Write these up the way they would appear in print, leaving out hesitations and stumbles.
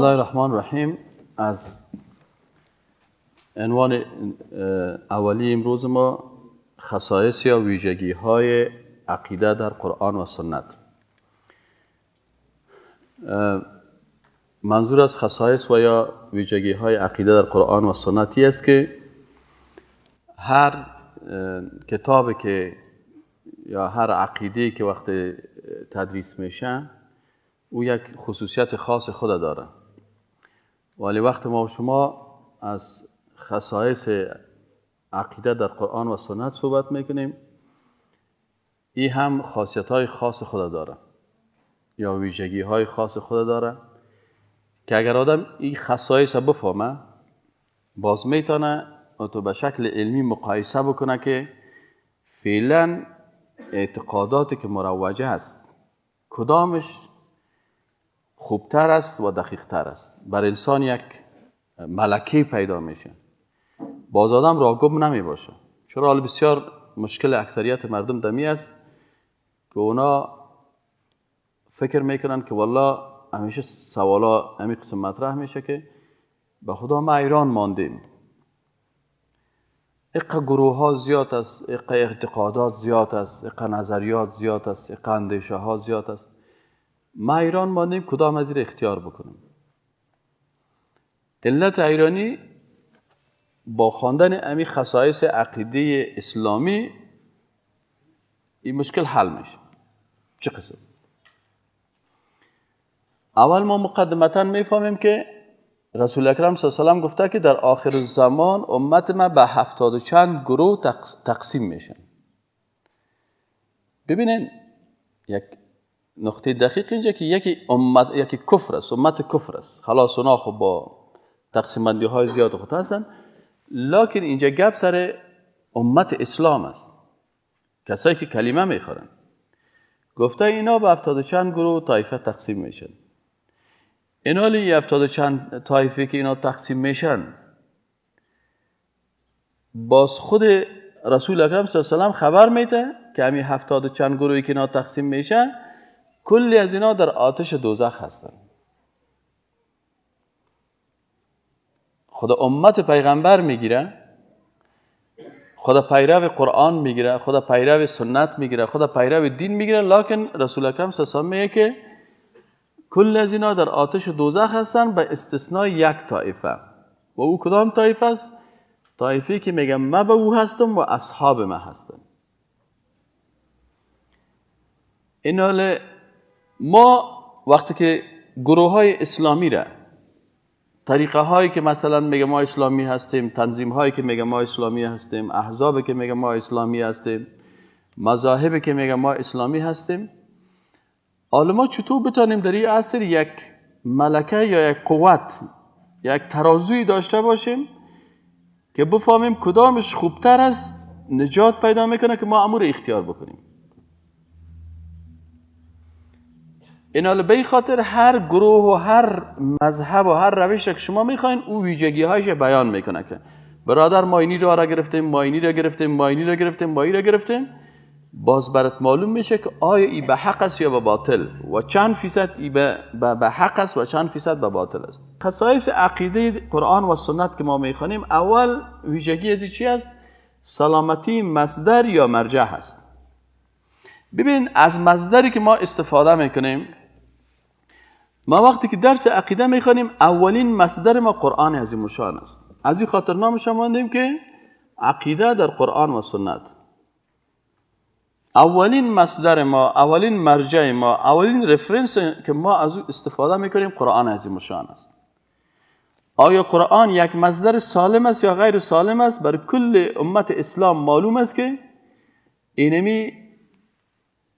الله الرحمن الرحیم. از عنوان اولی امروز ما خصایص یا ویژگی های عقیده در قرآن و سنت. منظور از خصایص و یا ویژگی های عقیده در قرآن و سنتی است که هر کتاب که یا هر عقیده که وقت تدریس میشه او یک خصوصیت خاص خود داره، ولی وقت ما و شما از خصایص عقیده در قرآن و سنت صحبت میکنیم، این هم خاصیت های خاص خود داره یا ویژگی های خاص خود داره که اگر آدم این خصایص بفهمه باز میتونه تو به شکل علمی مقایسه بکنه که فعلا اعتقاداتی که مروجه است کدامش خوبتر است و دقیقتر است. بر انسان یک ملکه پیدا میشه، باز آدم راگم نمی باشه. چرا حال بسیار مشکل اکثریت مردم دمی است که اونا فکر میکنن که والله همیشه سوالا همین قسم مطرح میشه که به خدا ما ایران ماندیم، اقا گروه ها زیاد است، اقا اعتقادات زیاد است، اقا نظریات زیاد است، اقا اندیشه ها زیاد است، ما ایران ماندیم کدام از این اختیار بکنیم. علت ایرانی با خواندن امی خصایص عقیده اسلامی این مشکل حل میشه. چه قسم؟ اول ما مقدمتا میفهمیم که رسول اکرم صلی الله علیه و سلم گفته که در آخر زمان امت ما به 70 و چند گروه تقسیم میشن. ببینین یک نقطه دقیق اینجا که یکی امت، یکی کفر است، امت کفر است، خلاص اونا خب با تقسیم بندی های زیاد خود هستن، لکن اینجا گپ سر امت اسلام است، کسایی که کلمه میخورن. گفته اینا به 70 و چند گروه طایفه تقسیم میشن. اینا لی 70 و چند طایفه که اینا تقسیم میشن، باز خود رسول اکرم صلی الله علیه و سلم خبر میده که همین 70 و چند گروهی که اینا تقسیم میشن کلی از اینا در آتش دوزخ هستن. خدا امت پیغمبر میگیره، خدا پیرو قرآن میگیره، خدا پیرو سنت میگیره، خدا پیرو دین میگیره، لکن رسول اکرم صلی الله علیه و سلم میگه که کل از اینا در آتش دوزخ هستن به استثنای یک طایفه. و او کدام طایفه است؟ طایفه که میگه من به او هستم و اصحاب من هستم. این حال ما وقتی که گروه های اسلامی را، طریقه هایی که مثلا میگه ما اسلامی هستیم، تنظیم هایی که میگه ما اسلامی هستیم، احزاب که میگه ما اسلامی هستیم، مذاهب که میگه ما اسلامی هستیم، حالا ما چطور بتانیم در این عصر یک ملکه یا یک قوت، یک ترازوی داشته باشیم که بفهمیم کدامش خوبتر است، نجات پیدا میکنه که ما امور اختیار بکنیم. این حالا به خاطر هر گروه و هر مذهب و هر روش که شما میخواین او ویژگی هایش بیان میکنه که برادر ما اینی را گرفتیم، ما اینی را گرفتیم، ما اینی را گرفتیم، ما اینی را گرفتیم. باز برات معلوم میشه که آیا ای به حق است یا به باطل و چند فیصد ای به حق است و چند فیصد به باطل است. خصایص عقیده قرآن و سنت که ما میخوانیم، اول ویژگی از چی است؟ سلامتی مصدر یا مرجع هست. ببین از مصدری که ما استفاده میکنیم، ما وقتی که درس عقیده میخوانیم اولین مصدر ما قرآن عظیم الشان است. از این خاطر نامش ماندیم که عقیده در قرآن و سنت. اولین مصدر ما، اولین مرجع ما، اولین reference که ما از او استفاده میکنیم قرآن عظیم الشان است. آیا قرآن یک مصدر سالم است یا غیر سالم است؟ برای کل امت اسلام معلوم است که اینمی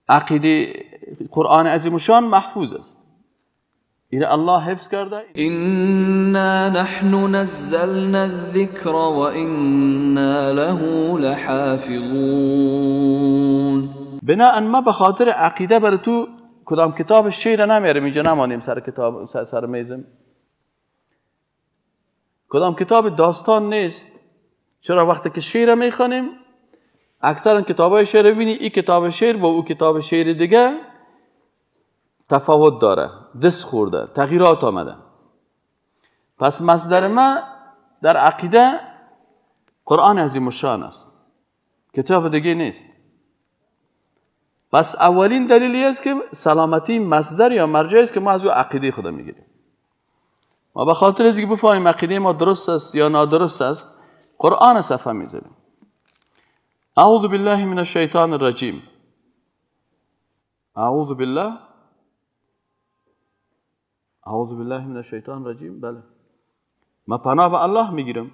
عقیده قرآن عظیم الشان محفوظ است. این الله حفظ کرده. انا نحن نزلنا الذکر و انا له لحافظون. بناءً ما به خاطر عقیده بر تو کدام کتاب شعر نمیاریم، اینجا نمانیم سر کتاب سر میزم، کدام کتاب داستان نیست. چرا وقتی که شعر میخوانیم اکثرا کتابای شعر ببینی این کتاب شعر با او کتاب شعر دیگه تفاوت داره، دست خورده، تغییرات آمده. پس مصدر ما در عقیده قرآن عظیم الشان است، کتاب دیگه نیست. پس اولین دلیلی است که سلامتی مصدر یا مرجع است که ما از او عقیده خود میگیریم. ما به خاطر از اینکه بفهمیم عقیده ما درست است یا نادرست است، قرآن صفحه میذاریم. اعوذ بالله من الشیطان الرجیم. اعوذ بالله، اعوذ بالله من الشیطان الرجیم. بله، ما پناه به الله میگیرم.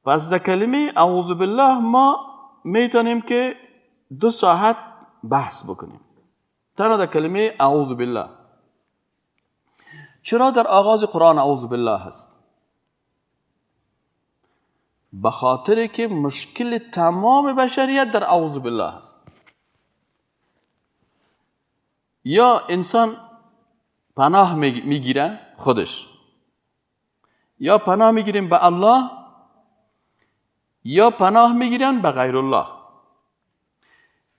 پس در کلمه اعوذ بالله ما میتونیم که 2 ساعت بحث بکنیم تنها در کلمه اعوذ بالله. چرا در آغاز قرآن اعوذ بالله هست؟ به خاطر که مشکل تمام بشریت در اعوذ بالله هست. یا انسان پناه میگیره خودش، یا پناه میگیریم به الله، یا پناه میگیرن به غیر الله.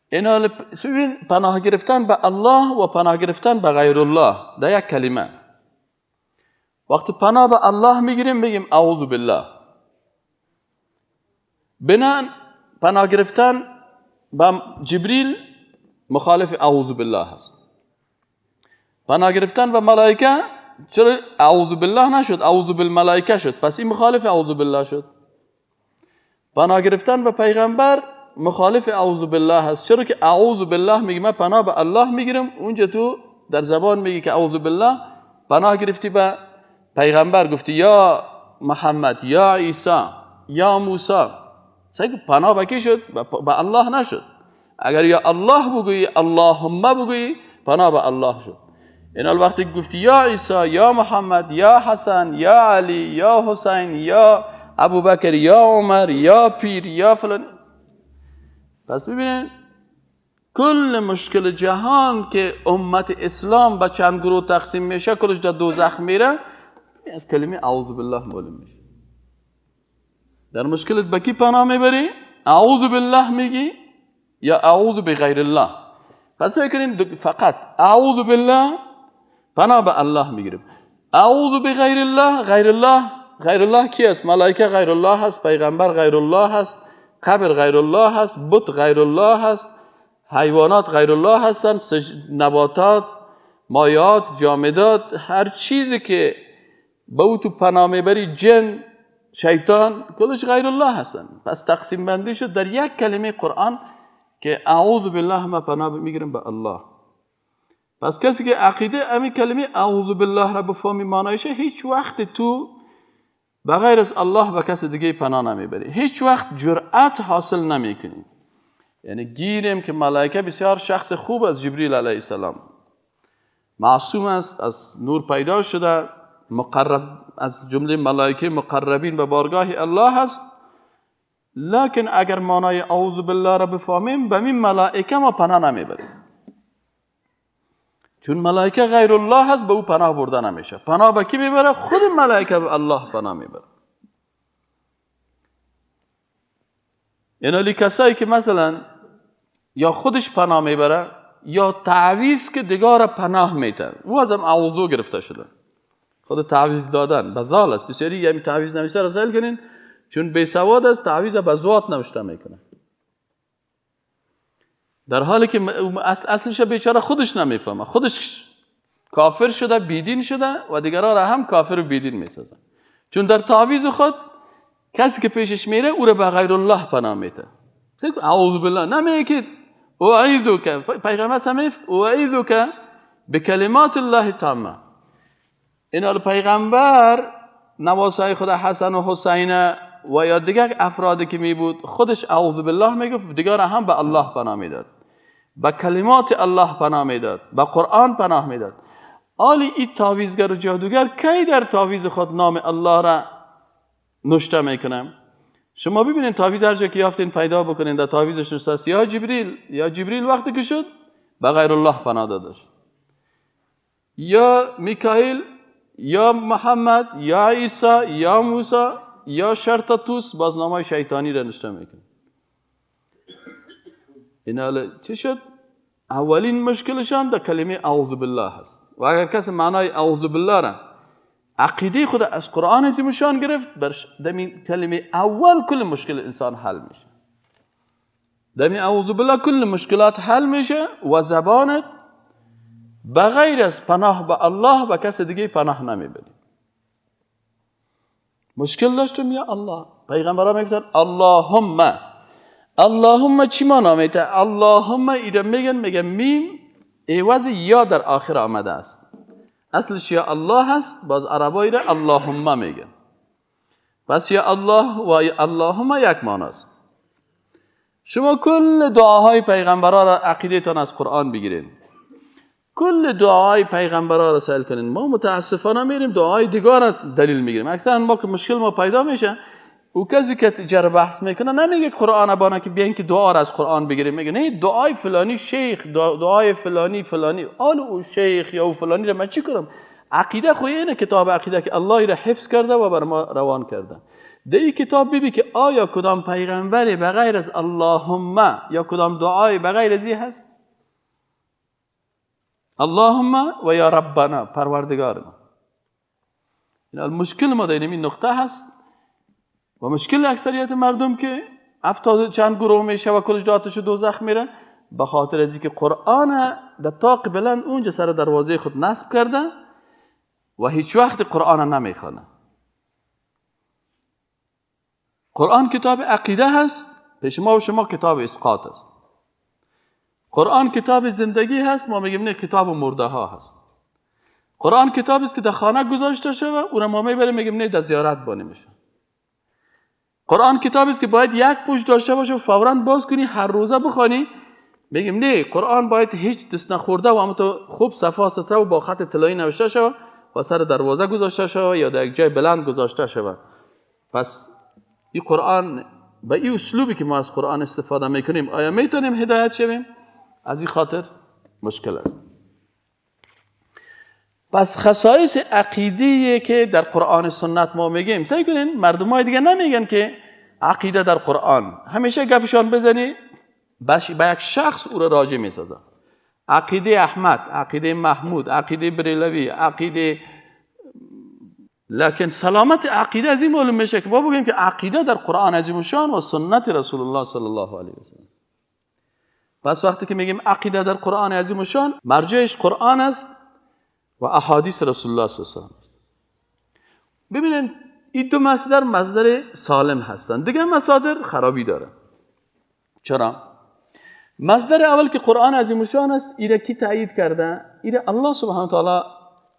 اینا ببین، پناه گرفتن به الله و پناه گرفتن به غیر الله در یک کلمه. وقتی پناه به الله میگیریم میگیم اعوذ بالله. بنان پناه گرفتن به جبریل مخالف اعوذ بالله هست. پناه گرفتن به ملائکه چرا اعوذ بالله نشد، اعوذ بالملائکه شد، پس این مخالف اعوذ بالله شد. پناه گرفتن به پیغمبر مخالف اعوذ بالله هست، چرا که اعوذ بالله میگه من پناه به الله میگیرم، اونجا تو در زبان میگی که اعوذ بالله، پناه گرفتی به پیغمبر، گفتی یا محمد یا عیسی یا موسی. پناه به کی شد؟ به الله نشد. اگر یا الله بگویی، اللهم بگویی، پناه به الله شد. این وقتی گفتی یا عیسی یا محمد یا حسن یا علی یا حسین یا ابوبکر یا عمر یا پیر یا فلان، پس ببینید کل مشکل جهان که امت اسلام به چند گروه تقسیم میشه، کلش در دوزخ میره، از کلمه اعوذ بالله معلوم میشه. در مشکلت به کی پناه میبری؟ اعوذ بالله میگی یا اعوذ بغیر الله؟ پس فکر فقط اعوذ بالله پناه به الله میگیریم. اعوذ بغیر الله، غیر الله، غیر الله کی است؟ ملائکه غیر الله هست، پیغمبر غیر الله هست، قبر غیر الله هست، بت غیر الله هست، حیوانات غیر الله هستند، نباتات، مایعات، جامدات، هر چیزی که به او تو پناه میبری، جن، شیطان، کلش غیر الله هستند. پس تقسیم بندی شد در یک کلمه قرآن که اعوذ بالله ما پناه میگیرم به الله. پس کسی که عقیده امی کلمه اعوذ بالله را بفهمی معنایشه، هیچ وقت تو بغیر از الله به کس دیگه پناه نمیبری، هیچ وقت جرأت حاصل نمیکنی. یعنی گیریم که ملائکه بسیار شخص خوب از جبریل علیه السلام، معصوم است، از نور پیدا شده، مقرب از جمله ملائکه مقربین به بارگاه الله است، لکن اگر معنای اعوذ بالله را بفهمیم، به این ملائکه ما پناه نمیبریم، چون ملائکه غیر الله هست، به او پناه برده نمیشه. پناه به کی میبره؟ خود ملائکه به الله پناه میبره. یعنی کسایی که مثلا یا خودش پناه میبره یا تعویذ که دیگه پناه میته، او از هم اعوذ گرفته شده. خود تعویذ دادن بزال است. بسیاری یعنی تعویذ نوشته را سیل کنین، چون بی سواد است، تعویذ به ذات نوشته میکنه، در حالی که اصلش بیچاره خودش نمیفهمه، خودش کافر شده، بیدین شده و دیگران را هم کافر و بیدین میسازه. چون در تعویذ خود کسی که پیشش میره او را به غیر الله پناه میده. اعوذ بالله نمیگه که اعیذک، پیغمبر سمیف اعیذک بکلمات الله تامه. این پیغمبر نواسای خود حسن و حسین و یا دیگر افرادی که می بود، خودش اعوذ بالله میگفت، دیگر هم به الله پناه میداد، به کلمات الله پناه میداد، به قرآن پناه میداد. آلی این تعویذگر و جادوگر کی در تعویذ خود نام الله را نوشته میکنم؟ شما ببینید تعویذ هر جا که یافتین پیدا بکنین، در تعویذش نوشته است یا جبریل، یا جبریل وقتی که شد به غیر الله پناه داده شد، یا میکائیل، یا محمد، یا عیسی، یا موسی، یا شرطتوس، باز نامای شیطانی را نوشته میکنه. این حالا چی شد؟ اولین مشکلشان در کلمه اعوذ بالله هست. و اگر کسی معنای اعوذ بالله را عقیده خود از قرآن عظیم شان گرفت، دمی کلمه اول کل مشکل انسان حل میشه. دمی اعوذ بالله کل مشکلات حل میشه و زبانت بغیر از پناه به الله به کس دیگه پناه نمیبری. مشکل داشتم یا الله، پیغمبرا میگفتن اللهم. اللهم چی معنا میده؟ اللهم ایره میگن، میگن میم عوض یا در آخر آمده است. اصلش یا الله هست، باز عربا ایره اللهم میگن. پس یا الله و یا اللهم یک معنا است. شما کل دعاهای پیغمبرا را عقیده تان از قرآن بگیرین، کل دعای پیغمبرا را سأل کنین. ما متاسفانه میریم دعای دیگر را دلیل میگیریم. اکثرا ما که مشکل ما پیدا میشه، او کسی که جر بحث میکنه نمیگه قرآن بانه که بیاین که دعا را از قرآن بگیریم، میگه نه دعای فلانی شیخ، دعای فلانی فلانی، آن او شیخ یا او فلانی را من چی کنم؟ عقیده خو اینه، کتاب عقیده که الله را حفظ کرده و بر ما روان کرده. در این کتاب ببین که آیا کدام پیغمبری به غیر از اللهم یا کدام دعای به غیر از این هست؟ اللهم و یا ربنا، پروردگار ما. این مشکل ما در این نقطه هست و مشکل اکثریت مردم که 70 چند گروه میشه و کلش داتش دوزخ میره، به خاطر از اینکه قرآن در طاق بلند اونجا سر دروازه خود نصب کرده و هیچ وقت قرآن نمیخوانه. قرآن کتاب عقیده هست، پیش ما و شما کتاب اسقاط است. قرآن کتاب زندگی هست، ما میگیم نه کتاب مرده ها هست. قرآن کتاب است که در خانه گذاشته شوه، او را ما میبریم میگیم نه در زیارت بانی میشه. قرآن کتاب است که باید یک پشت داشته باشه و فوراً باز کنی هر روزه بخوانی، میگیم نه قرآن باید هیچ دست نخورده و هم تو خوب صفا ستره و با خط طلایی نوشته شوه و سر دروازه گذاشته شوه یا در یک جای بلند گذاشته شوه. پس این قرآن به این اسلوبی که ما از قرآن استفاده میکنیم آیا میتونیم هدایت شویم؟ از این خاطر مشکل است. پس خصایص عقیده که در قرآن سنت ما میگیم، سعی کنین مردم های دیگه نمیگن که عقیده در قرآن، همیشه گپشان بزنی به یک شخص او را راجع میسازن. عقیده احمد، عقیده محمود، عقیده بریلوی، عقیده. لکن سلامت عقیده از این معلوم میشه که ما بگیم که عقیده در قرآن عظیم الشان و سنت رسول الله صلی الله علیه و سلم. پس وقتی که میگیم عقیده در قرآن عظیم الشان، مرجعش قرآن است و احادیث رسول الله صلی الله علیه و سلم. ببینید این دو مصدر مصدر سالم هستند، دیگه مصادر خرابی داره. چرا؟ مصدر اول که قرآن عظیم الشان است، ایره کی تایید کرده؟ ایره الله سبحانه و تعالی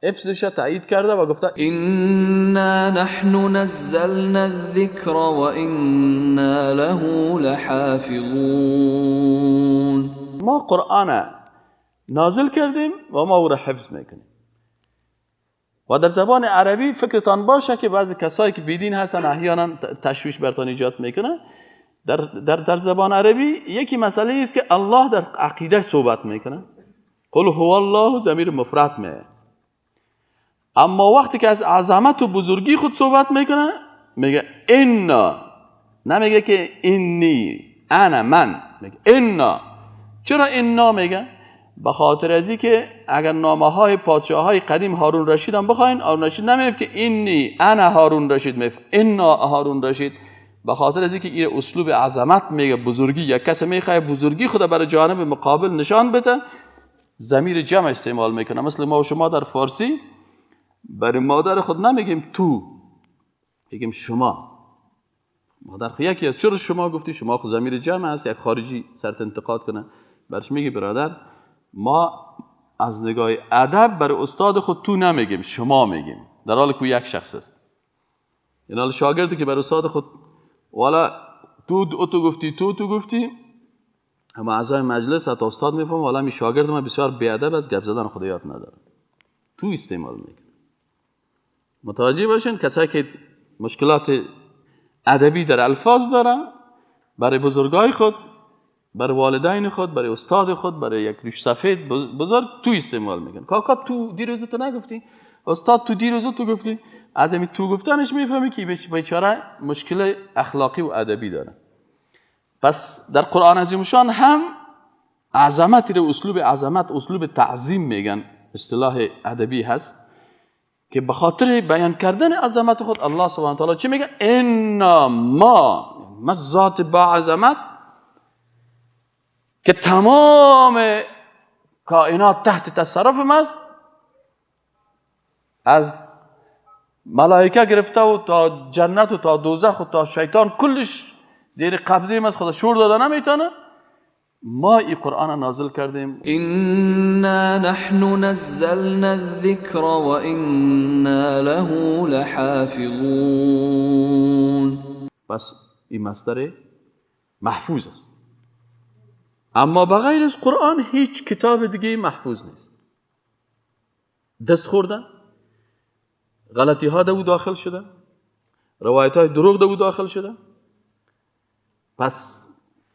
حفظش تایید کرده و گفته انا نحن نزلنا الذکر و انا له لحافظون. ما قرآن نازل کردیم و ما او را حفظ میکنیم. و در زبان عربی فکرتان باشه که بعضی کسایی که بیدین هستن احیانا تشویش برتان ایجاد میکنه. در در در زبان عربی یکی مسئله است که الله در عقیده صحبت میکنه، قل هو الله ضمیر مفرد میه، اما وقتی که از عظمت و بزرگی خود صحبت میکنه میگه انا، نمیگه که انی انا من، میگه انا. چرا انا میگه؟ به خاطر از اینکه اگر نامه های پادشاه های قدیم هارون رشید هم بخواین، هارون رشید نمیگه که انی انا هارون رشید، میگه انا هارون رشید. به خاطر از اینکه این اسلوب عظمت میگه، بزرگی، یک کس میخواد بزرگی خود برای جانب مقابل نشان بده، ضمیر جمع استعمال میکنه. مثل ما و شما در فارسی برای مادر خود نمیگیم تو، میگیم شما. مادر خود یکی است، چرا شما گفتی؟ شما خود ضمیر جمع است. یک خارجی سرت انتقاد کنه، برش میگه برادر ما از نگاه ادب برای استاد خود تو نمیگیم، شما میگیم، در حالی که یک شخص است. این حال شاگردی که برای استاد خود والا تو تو گفتی، تو تو گفتی، اما اعضای مجلس حتی استاد میفهم والا می شاگرد ما بسیار بی‌ادب است، گپ زدن خود یاد نداره، تو استعمال میکنه. متوجه باشین کسایی که مشکلات ادبی در الفاظ دارن، برای بزرگای خود، برای والدین خود، برای استاد خود، برای یک ریش سفید بزرگ تو استعمال میکنه. کاکا تو دیروز تو نگفتی، استاد تو دیروز تو گفتی. از همین تو گفتنش میفهمی که بیچاره مشکل اخلاقی و ادبی داره. پس در قرآن عظیم شان هم عظمت رو اسلوب عظمت، اسلوب تعظیم میگن، اصطلاح ادبی هست. که به خاطر بیان کردن عظمت خود الله سبحانه و تعالی چی میگه؟ انا ما ذات با عظمت که تمام کائنات تحت تصرف ماست، از ملائکه گرفته و تا جنت و تا دوزخ و تا شیطان کلش زیر قبضه ماست، خدا شور داده نمیتونه. ما این قرآن نازل کردیم. انا نحن نزلنا الذکر و انا له لحافظون. پس این مصدر محفوظ است، اما بغیر از قرآن هیچ کتاب دیگه محفوظ نیست. دست خوردن، غلطی ها دو داخل شده، روایت های دروغ دو داخل شده، پس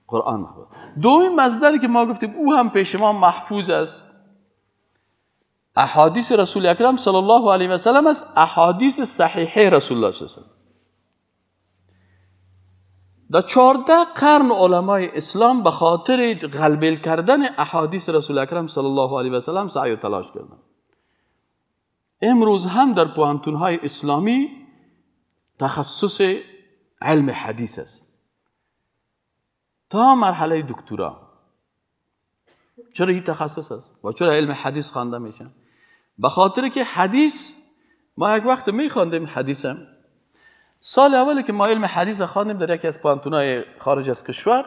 قرآن محفوظ. دومین مصدری که ما گفتیم او هم پیش ما محفوظ است، احادیث رسول اکرم صلی الله علیه و سلم است، احادیث صحیحه رسول الله صلی الله علیه و سلم. در 14 قرن علمای اسلام به خاطر غلبه کردن احادیث رسول اکرم صلی الله علیه و سلم سعی و تلاش کردند. امروز هم در پوهنتون‌های اسلامی تخصص علم حدیث است تا مرحله دکترا. چرا این تخصص است و چرا علم حدیث خوانده میشه؟ به خاطر که حدیث ما یک وقت میخواندیم حدیثم. سال اولی که ما علم حدیث خواندیم در یکی از پوهنتون‌های خارج از کشور،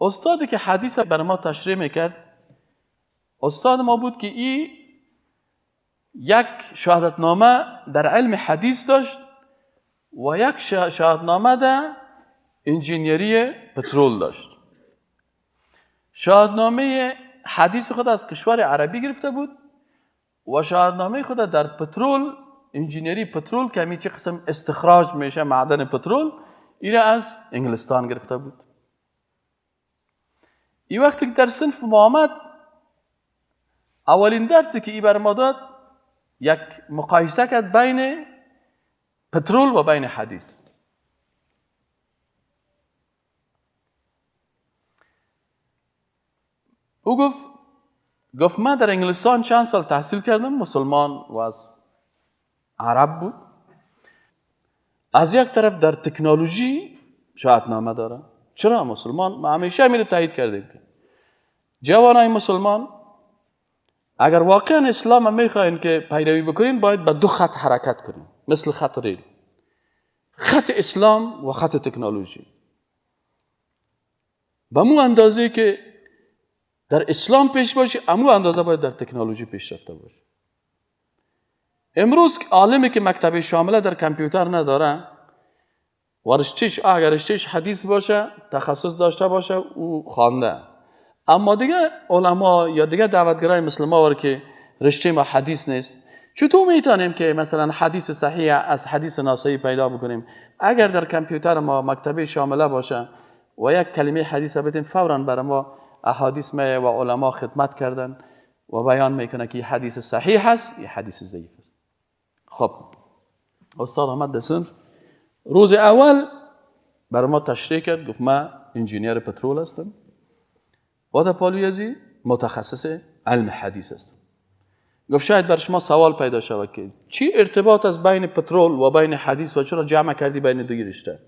استادی که حدیث برای ما تشریح میکرد استاد ما بود که ای یک شهادتنامه در علم حدیث داشت و یک شهادتنامه در انجینیری پترول داشت. شهادنامه حدیث خود از کشور عربی گرفته بود و شهادنامه خود در پترول، انجینیری پترول که همی چه قسم استخراج میشه معدن پترول، ایره از انگلستان گرفته بود. این وقتی که در صنف ما آمد، اولین درسی که ای بر ما داد یک مقایسه کرد بین پترول و بین حدیث. او گفت من در انگلستان چند سال تحصیل کردم، مسلمان و از عرب بود. از یک طرف در تکنولوژی شهادنامه داره. چرا مسلمان؟ ما همیشه میره تایید کردیم که جوانای مسلمان اگر واقعا اسلام میخواین که پیروی بکنین، باید به دو خط حرکت کنین، مثل خط ریل، خط اسلام و خط تکنولوژی. به مو اندازه که در اسلام پیش باشی، امو اندازه باید در تکنولوژی پیش رفته باشی. امروز عالمی که مکتب شامله در کامپیوتر نداره و رشتهش اگر رشتهش حدیث باشه، تخصص داشته باشه، او خوانده. اما دیگه علما یا دیگه دعوتگرای مثل ما که رشته ما حدیث نیست، چطور میتونیم که مثلا حدیث صحیح از حدیث ناصحیح پیدا بکنیم؟ اگر در کامپیوتر ما مکتبه شامله باشه و یک کلمه حدیث بدیم، فوراً برای ما احادیث می و علما خدمت کردن و بیان میکنه که حدیث صحیح هست یا حدیث ضعیف است. خب استاد آمد در صنف روز اول برای ما تشریح کرد، گفت من انجینیر پترول هستم و در پالوی ازی متخصص علم حدیث هستم. گفت شاید بر شما سوال پیدا شود که چی ارتباط از بین پترول و بین حدیث و چرا جمع کردی بین دو رشته؟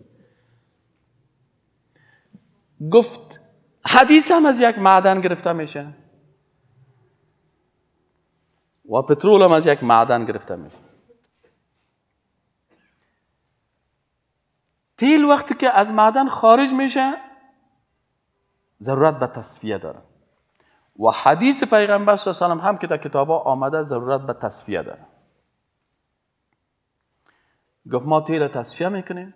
گفت حدیث هم از یک معدن گرفته میشه و پترول هم از یک معدن گرفته میشه. تیل وقتی که از معدن خارج میشه ضرورت به تصفیه داره و حدیث پیغمبر صلی الله علیه و سلم هم که در کتابا آمده ضرورت به تصفیه داره. گفت ما تیل تصفیه میکنیم،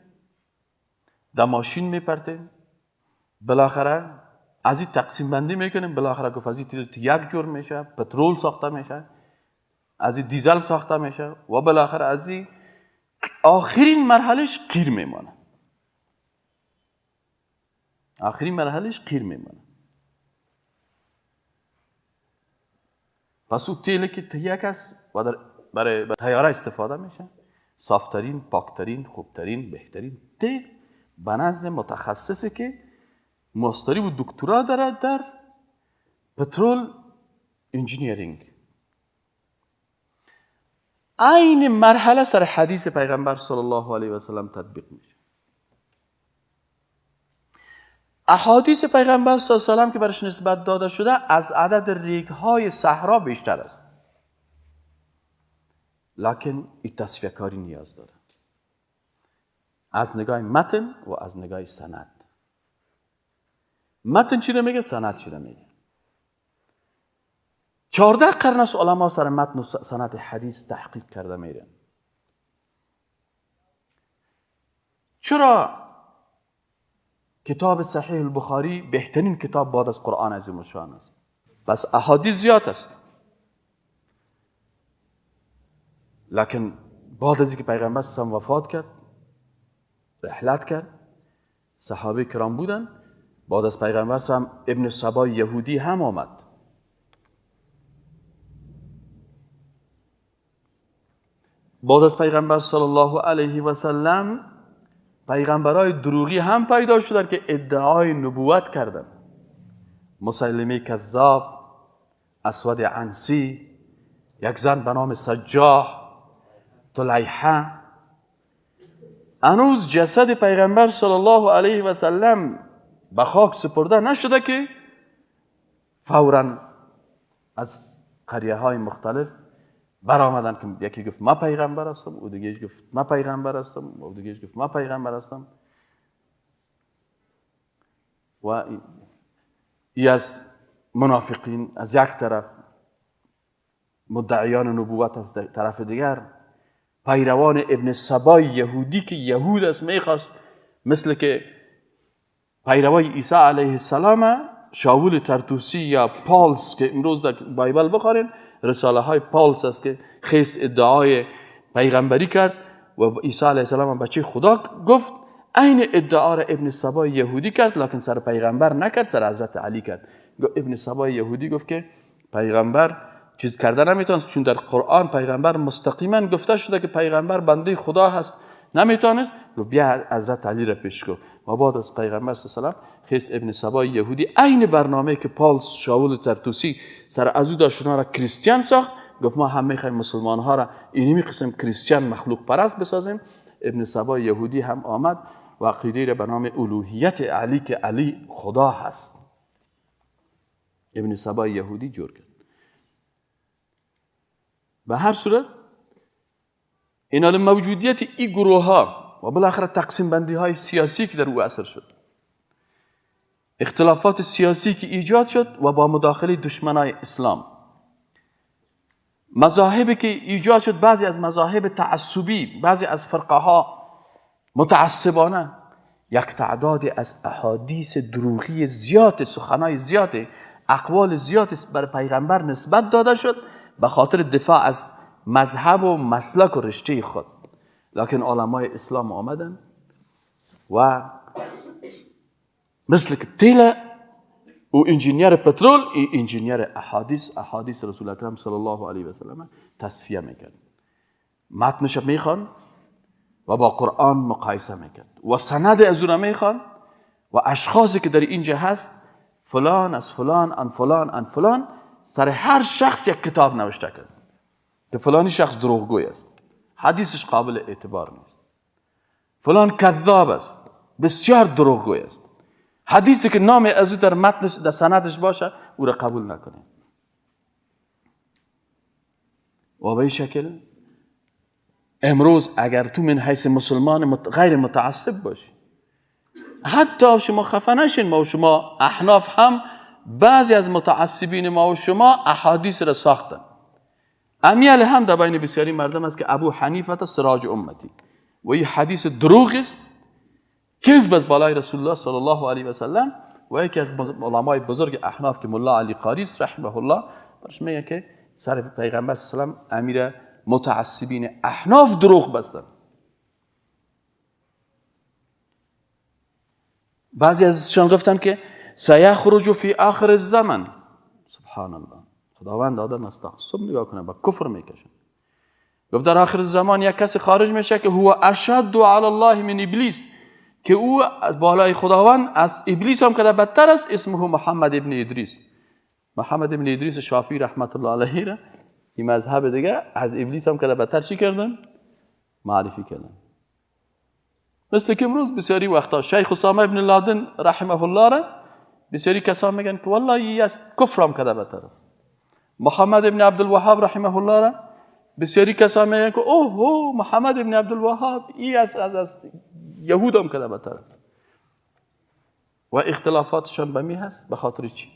در ماشین میپرتیم، بالاخره از این تقسیم بندی میکنیم، بالاخره گفت از این تیل یک جور میشه، پترول ساخته میشه، از این دیزل ساخته میشه و بالاخره از این آخرین مرحلهش قیر میمانه. آخرین مرحلهش قیر میمانه. پس او تیل که تهیه است و در برای تیاره استفاده میشه، صافترین، پاکترین، خوبترین، بهترین تیل به نزد متخصصی که ماستری و دکترا داره در petrol engineering. عین مرحله سر حدیث پیغمبر صلی الله علیه و سلم تطبیق میشه. احادیث پیغمبر صلی الله علیه و سلم که برش نسبت داده شده از عدد ریگ‌های صحرا بیشتر است، لکن این تصفیه کاری نیاز داره از نگاه متن و از نگاه سند. متن چی رو میگه، سند چی رو میگه. 14 قرن است علما سر متن و سند حدیث تحقیق کرده میرن. چرا کتاب صحیح البخاری بهترین کتاب بعد از قرآن عظیم الشان است؟ بس احادیث زیاد است، لکن بعد از اینکه پیغمبر صلی الله علیه و وفات کرد، رحلت کرد، صحابه کرام بودن، بعد از پیغمبر صلی الله علیه و ابن سبا یهودی هم آمد. بعد از پیغمبر صلی الله علیه و سلم پیغمبرای دروغی هم پیدا شدند که ادعای نبوت کردند. مسیلمه کذاب، اسود عنسی، یک زن به نام سجاح، طلیحه. هنوز جسد پیغمبر صلی الله علیه و سلم به خاک سپرده نشده که فوراً از قریه های مختلف برآمدن که یکی گفت ما پیغمبر هستم، او دیگه گفت ما پیغمبر هستم، او دیگه گفت ما پیغمبر هستم. و ای از منافقین از یک طرف، مدعیان نبوت از طرف دیگر، پیروان ابن سبای یهودی که یهود است میخواست مثل که پیروای عیسی علیه السلام، شاول ترتوسی یا پالس که امروز در بایبل بخورین رساله های پالس است که خیس ادعای پیغمبری کرد و عیسی علیه السلام بچه خدا گفت، عین ادعا را ابن سبای یهودی کرد، لکن سر پیغمبر نکرد، سر حضرت علی کرد. ابن سبای یهودی گفت که پیغمبر چیز کرده نمیتونست، چون در قرآن پیغمبر مستقیما گفته شده که پیغمبر بنده خدا هست، نمیتونست. گفت بیا حضرت علی را پیش کن. و بعد از پیغمبر صلی الله علیه و سلم خیس ابن سبای یهودی عین برنامه که پالس شاول ترتوسی سر از او داشت را کریستیان ساخت، گفت ما هم میخوایم مسلمان ها را اینمی قسم کریستیان مخلوق پرست بسازیم. ابن سبای یهودی هم آمد و عقیده را به نام الوهیت علی که علی خدا هست، ابن سبای یهودی جور کرد. به هر صورت این موجودیت این گروه ها و بالاخره تقسیم بندی های سیاسی که در او اثر شد، اختلافات سیاسی که ایجاد شد و با مداخله دشمنای اسلام، مذاهبی که ایجاد شد، بعضی از مذاهب تعصبی، بعضی از فرقه ها متعصبانه، یک تعداد از احادیث دروغی زیاد، سخنای زیاد، اقوال زیاد بر پیغمبر نسبت داده شد به خاطر دفاع از مذهب و مسلک و رشته خود. لکن علمای اسلام آمدن و مثل که تیل و انجینیر پترول، انجینیر احادیث، احادیث رسول اکرم صلی الله علیه و سلم تصفیه میکرد، متنش میخوان و با قرآن مقایسه میکرد و سند از او میخوان و اشخاصی که در اینجا هست، فلان از فلان ان فلان ان فلان، سر هر شخص یک کتاب نوشته کرد که فلانی شخص دروغگوی است، حدیثش قابل اعتبار نیست، فلان کذاب است، بسیار دروغگوی است، حدیثی که نام از او در متنش در سندش باشه او را قبول نکنه. و به این شکل امروز اگر تو من حیث مسلمان غیر متعصب باشی، حتی شما خفه نشین، ما و شما احناف هم بعضی از متعصبین ما و شما احادیث را ساختن. امیال هم در بین بسیاری مردم است که ابو حنیفه سراج امتی و این حدیث دروغ است، کذب از بالای رسول الله صلی الله علیه و سلم. و یکی از علمای بزرگ احناف که ملا علی قاری است رحمه الله، برش میگه که سر پیغمبر صلی الله علیه و سلم امیر متعصبین احناف دروغ بستن. بعضی ازشان گفتن که سیخرج فی آخر الزمن. سبحان الله، خداوند آدم از تعصب نگاه کنه با کفر میکشن. گفت در آخر زمان یک کسی خارج میشه که هو اشد علی الله من ابلیس، که او از بالای خداوند از ابلیس هم که بدتر است، اسمه محمد ابن ادریس. محمد ابن ادریس شافعی رحمت الله علیه را این مذهب دیگه از ابلیس هم که بدتر چی کردن؟ معرفی کردن. مثل که امروز بسیاری وقتا شیخ اسامه ابن لادن رحمه الله را بسیاری کسان میگن که والله ای از کفر هم کده بدتر است. محمد ابن عبدالوهاب رحمه الله را بسیاری کسان میگن که اوه اوه محمد ابن عبدالوهاب ای از یهود هم کده بدتر است. و اختلافاتشان به می هست. به خاطر چی؟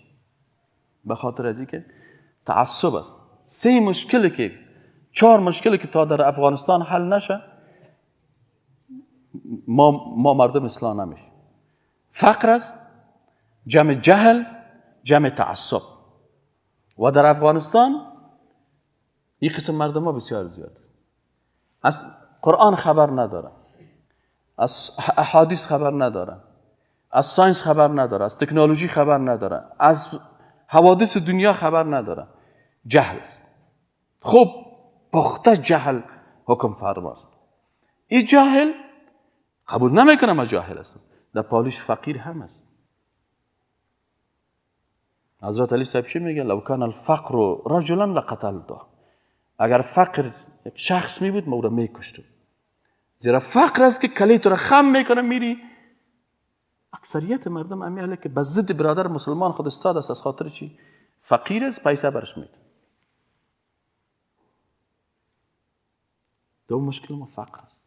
به خاطر از اینکه تعصب است. سه مشکل که چهار مشکل که تا در افغانستان حل نشه ما مردم اصلاح نمیشه. فقر است، جمع جهل، جمع تعصب. و در افغانستان این قسم مردم ها بسیار زیاد از قرآن خبر ندارن، از احادیث خبر ندارن، از science خبر نداره، از تکنولوژی خبر نداره، از حوادث دنیا خبر نداره. جهل است. خب پخته جهل حکم فرماست. این جاهل قبول نمیکنه ما جاهل هستم. در پالوش فقیر هم است. حضرت علی صاحب چی میگه؟ لو کان الفقر رجلا لقتلته. اگر فقر یک شخص می بود ما او را میکشتم. زیرا فقر است که کلیت را خم میکنه میری. اکثریت مردم امیاله که به ضد برادر مسلمان خود استاد است. از خاطر چی؟ فقیر است، پیسه برش میده. دوم مشکل ما فقر است.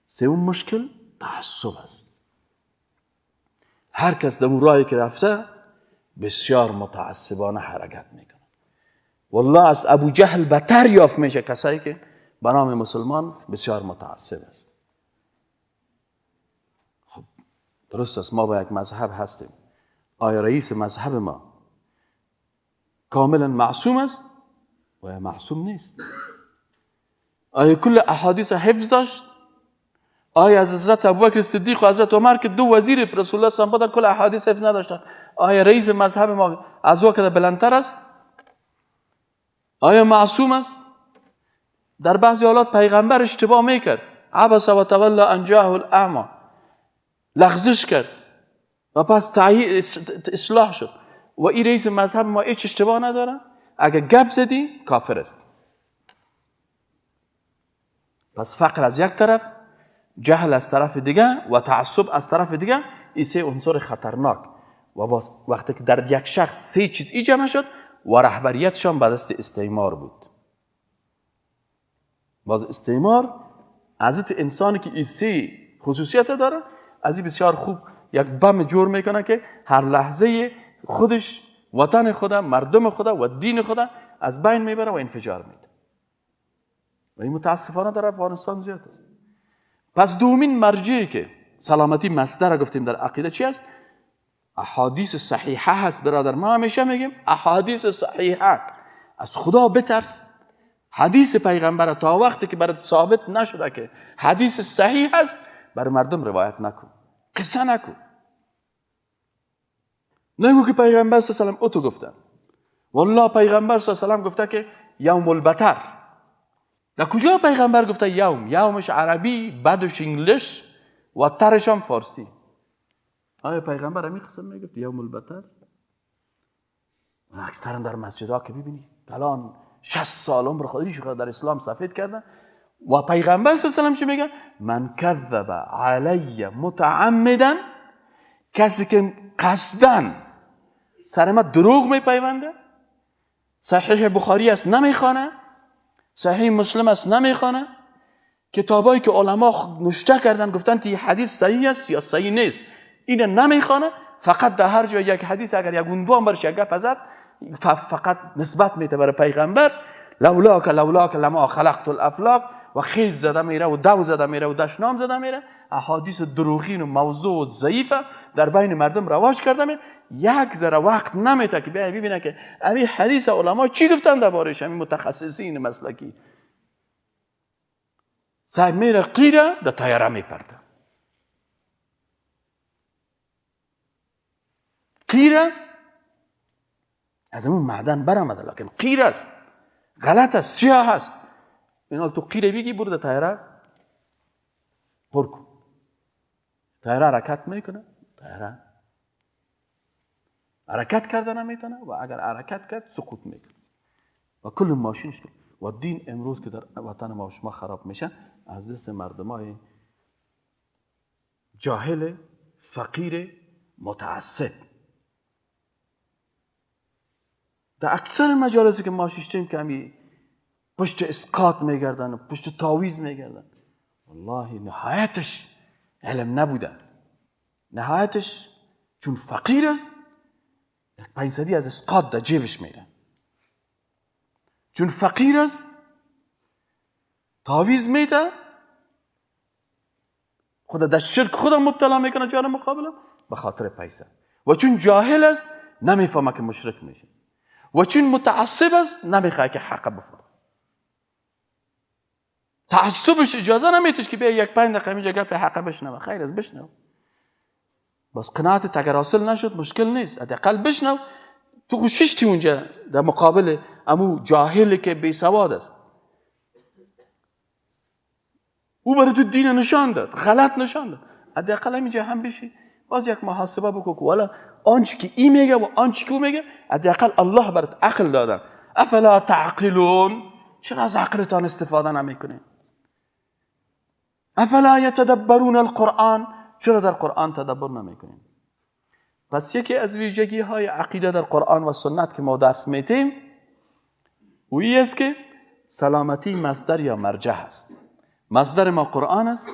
سوم مشکل تعصب است. هر کس در اون راهی که رفته بسیار متعصبانه حرکت میکنه. والله از ابو جهل بتر یافت میشه کسایی که به نام مسلمان بسیار متعصب است. خب درست است، ما با یک مذهب هستیم. آیا رئیس مذهب ما کاملا معصوم است؟ و معصوم نیست. آیا کل احادیث حفظ داشت؟ آیا از حضرت ابوبکر صدیق و حضرت عمر که دو وزیر رسول الله صلی الله علیه و آله کل احادیث حفظ نداشتن، آیا رئیس مذهب ما از او که بلندتر است؟ آیا معصوم است؟ در بعضی حالات پیغمبر اشتباه میکرد. عبس و تولی ان جاءه الاعمی، لغزش کرد و پس اصلاح شد. و این رئیس مذهب ما هیچ اشتباه نداره. اگر گپ زدی کافر است. پس فقر از یک طرف، جهل از طرف دیگه و تعصب از طرف دیگه، این سه عنصر خطرناک. و باز وقتی که در یک شخص سه چیز ای جمع شد و رهبریتشان به دست استعمار بود. باز استعمار از انسانی که این سه خصوصیت داره، از این بسیار خوب یک بم جور میکنه که هر لحظه خودش، وطن خدا، مردم خدا و دین خدا از بین میبره و انفجار میده. و این متاسفانه در افغانستان زیاد است. پس دومین مرجعی که سلامتی مصدر گفتیم در عقیده چی است؟ احادیث صحیحه هست. برادر ما همیشه میگیم احادیث صحیحه. از خدا بترس. حدیث پیغمبر تا وقتی که برات ثابت نشده که حدیث صحیح است بر مردم روایت نکن، قصه نکن. نگو که پیغمبر صلی الله علیه و سلم او تو گفته. والله پیغمبر صلی الله علیه و سلم گفته که یوم البتر. در کجا پیغمبر گفته یوم؟ یومش عربی، بعدش انگلیش و ترش هم فارسی. آیا پیغمبر همین قسم میگفت یوم البتر؟ اکثرا در مسجدها که ببینید الان 60 سال عمر خودش در اسلام سفید کردن و پیغمبر صلی الله علیه و سلم چی میگه؟ من کذب علی متعمدا، کسی که قصداً سر ما دروغ میپیونده، صحیح بخاری است نمیخوانه، صحیح مسلم است نمیخوانه، کتابایی که علما نوشته کردن گفتن که حدیث صحیح است یا صحیح نیست اینو نمیخوانه، فقط در هر جای یک حدیث اگر یک عنوان برش یک گپ زد فقط نسبت میده برای پیغمبر، لولاک لولاک لما خلقت الافلاک، و خیز زده میره و دو زده میره و دشنام زده میره. احادیث دروغین و موضوع و ضعیفه در بین مردم رواج کرده میره. یک ذره وقت نمیته که بیا ببینه که همین حدیث علما چی گفتن دربارش، همین متخصصین مسلکی. صاحب میره قیره در طیاره میپرده، قیره از اون معدن برآمده، لکن قیر است، غلط است، سیاه است. اینا تو قیره بگی برو در طیاره پر کن، طیاره حرکت میکنه، طیاره حرکت کرده نمیتونه و اگر حرکت کرد سقوط میکنه و کل ماشینش. و دین امروز که در وطن ما و شما خراب میشه از دست مردمای جاهل، فقیر، متعصب. در اکثر مجالسی که ما شیشتیم که همی پشت اسقاط میگردن و پشت تاویز میگردن، والله نهایتش علم نبوده، نهایتش چون فقیر است یک 500 از اسقاط در جیبش میره، چون فقیر است تاویز میده، خدا در شرک خدا مبتلا میکنه جان مقابلم به خاطر پیسه، و چون جاهل است نمیفهمه که مشرک میشه، و چون متعصب است نمیخواد که حق بفهمه. تعصبش اجازه نمیتش که بیا یک 5 دقیقه اینجا گپ حق بشنوه. خیر از بشنو، بس قناعت اگر حاصل نشد مشکل نیست، حداقل بشنو. تو خوششتی اونجا در مقابل امو جاهل که بی سواد است، او برای تو دین نشان داد، غلط نشان داد، حداقل اینجا هم بشی باز یک محاسبه بکن که والا آنچه که ای میگه و آنچه که او میگه حداقل الله برات عقل دادن. افلا تعقلون، چرا از عقلتان استفاده نمیکنین؟ افلا یتدبرون القرآن، چرا در قرآن تدبر نمیکنین؟ پس یکی از ویژگی های عقیده در قرآن و سنت که ما درس میتیم اویی است که سلامتی مصدر یا مرجع است. مصدر ما قرآن است،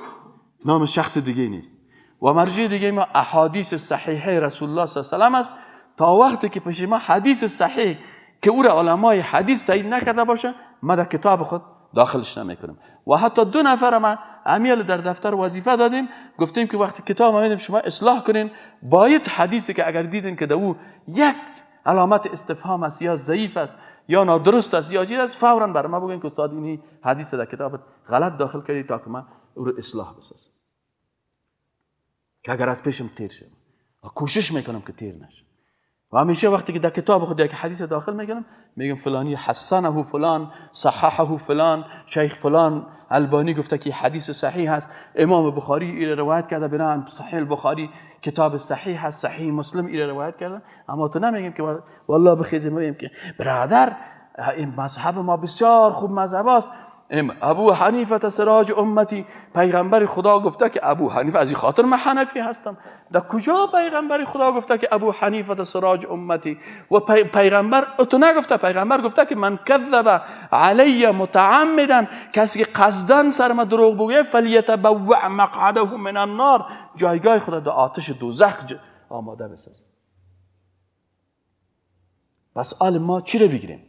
نام شخص دیگه نیست، و مرجع دیگه ما احادیث صحیحه رسول الله صلی الله علیه و سلم است. تا وقتی که پیش ما حدیث صحیح که او را علمای حدیث تایید نکرده باشه، ما در کتاب خود داخلش نمیکنیم. و حتی 2 نفر ما عمیل در دفتر وظیفه دادیم، گفتیم که وقتی کتاب ما میدیم شما اصلاح کنین، باید حدیثی که اگر دیدین که در او یک علامت استفهام است یا ضعیف است یا نادرست است یا چیز است، فوراً برای ما بگین که استاد اینی حدیث در کتاب غلط داخل کردی تا که من او رو اصلاح بسازم، که اگر از پیشم تیر شد و کوشش میکنم که تیر نشه. و همیشه وقتی که در کتاب خود یک حدیث داخل میکنم میگم فلانی حسنه فلان، صححه فلان، شیخ فلان البانی گفته که حدیث صحیح هست، امام بخاری ایره روایت کرده، بنابراین صحیح البخاری کتاب صحیح هست، صحیح مسلم ایره روایت کرده. اما تو نمیگیم که والله بخیزیم میگیم که برادر این مذهب ما بسیار خوب مذهب است، ابو حنیفه سراج امتی، پیغمبر خدا گفته که ابو حنیفه، از این خاطر من حنفی هستم. در کجا پیغمبر خدا گفته که ابو حنیفه سراج امتی؟ و پیغمبر تو نگفته، پیغمبر گفته که من کذب علی متعمدا، کسی که قصدن سر ما دروغ بگوید فلیتبوع مقعده من النار، جایگاه خدا در آتش دوزخ آماده بسازه. پس آل ما چی رو بگیریم؟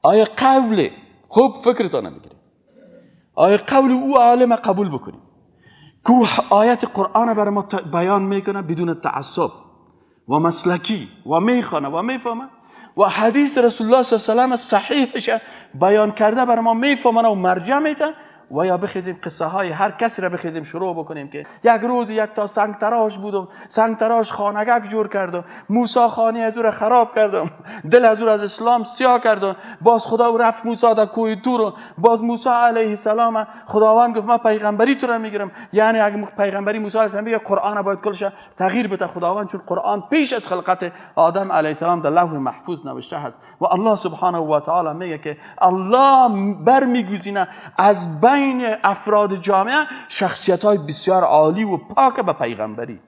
آیا قول خوب فکرتان بگیریم، آیا قول او عالم قبول بکنیم که آیت قرآن برای ما بیان میکنه بدون تعصب و مسلکی و میخوانه و میفهمه، و حدیث رسول الله صلی الله علیه و سلم صحیحش بیان کرده برای ما میفهمه و مرجع میده، و یا بخیزیم قصه های هر کسی را بخیزیم شروع بکنیم که یک روز یک تا سنگ تراش بودم، سنگ تراش خانگک جور کردم، موسی خانه از او را خراب کردم، دل از او را از اسلام سیاه کردم، باز خدا او رفت موسی در کوه طور، باز موسی علیه السلام خداوند گفت من پیغمبری تو را میگیرم. یعنی اگه پیغمبری موسی علیه السلام بگه قرآن باید کلش تغییر بده خداوند، چون قرآن پیش از خلقت آدم علیه السلام در لوح محفوظ نوشته هست و الله سبحانه و تعالی میگه که الله برمیگزینه از بین افراد جامعه شخصیت های بسیار عالی و پاک به پیغمبری.